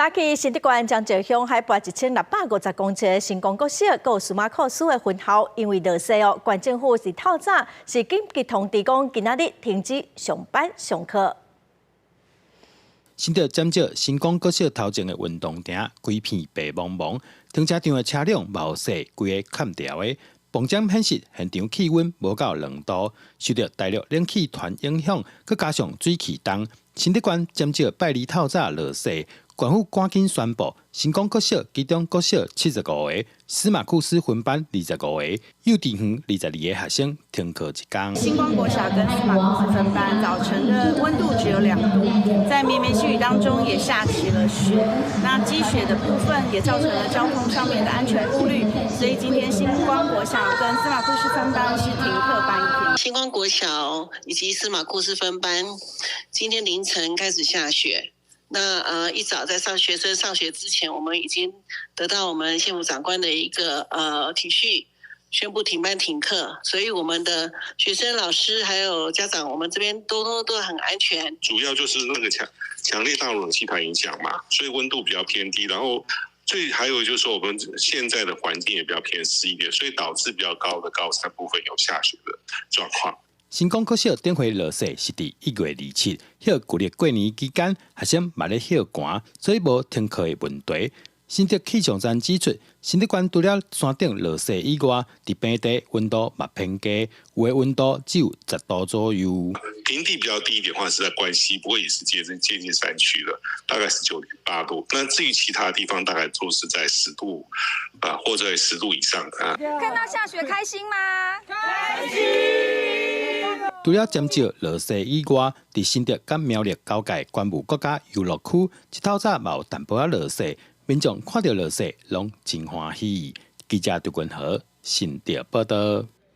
早起新竹縣樟石鄉海拔1650公尺的新光國小，閣有司馬庫斯的分校，因為落雪哦，縣政府是透早是緊急通知講，今仔日停止上班上課。新竹尖石新光國小頭前的運動場，規片白茫茫，停車場的車輛嘛雪規个崁掉的。磅針顯示現場氣溫無到2度，受著大陸冷氣團影響，閣加上水氣重，新竹縣尖石拜二透早落雪，縣府趕緊宣布，新光國小、基中國小75個，司馬庫斯分班25個，幼稚園22個學生停課一工。新光國小跟司馬庫斯分班早晨的溫度只有2度，在綿綿細雨當中也下起了雪，那積雪的部分也造成了交通上面的安全顧慮，所以今天新光國小跟司馬庫斯分班是停課半一天。新光國小以及司馬庫斯分班今天凌晨開始下雪。那一早在上學生上學之前，我們已經得到我們縣府長官的一個體恤，宣布停班停課，所以我們的學生、老師還有家長，我們這邊都很安全。主要就是那個強烈大陸冷氣團影響嘛，所以溫度比較偏低，然後最還有就是說，我們現在的環境也比較偏濕一點，所以導致比較高的高山部分有下雪的狀況。新光國小頂回落雪是佇1月27，彼舊曆過年期間，學生嘛咧歇寒，所以無停課的問題。新竹氣象站指出，新竹縣除了山頂落雪以外，佇平地溫度嘛偏低，有的溫度只有10度左右。平地比較低一點的話，是在關西，不過也是接近山區了，大概19.8度。那至於其他地方，大概都是在10度啊，或者10度以上啊。看到下雪開心嗎？開心。除了尖石落雪以外，佇新竹佮苗栗交界觀霧國家遊樂區，這透早嘛有淡薄仔落雪，民眾看著落雪攏真歡喜。記者杜君和新竹報導。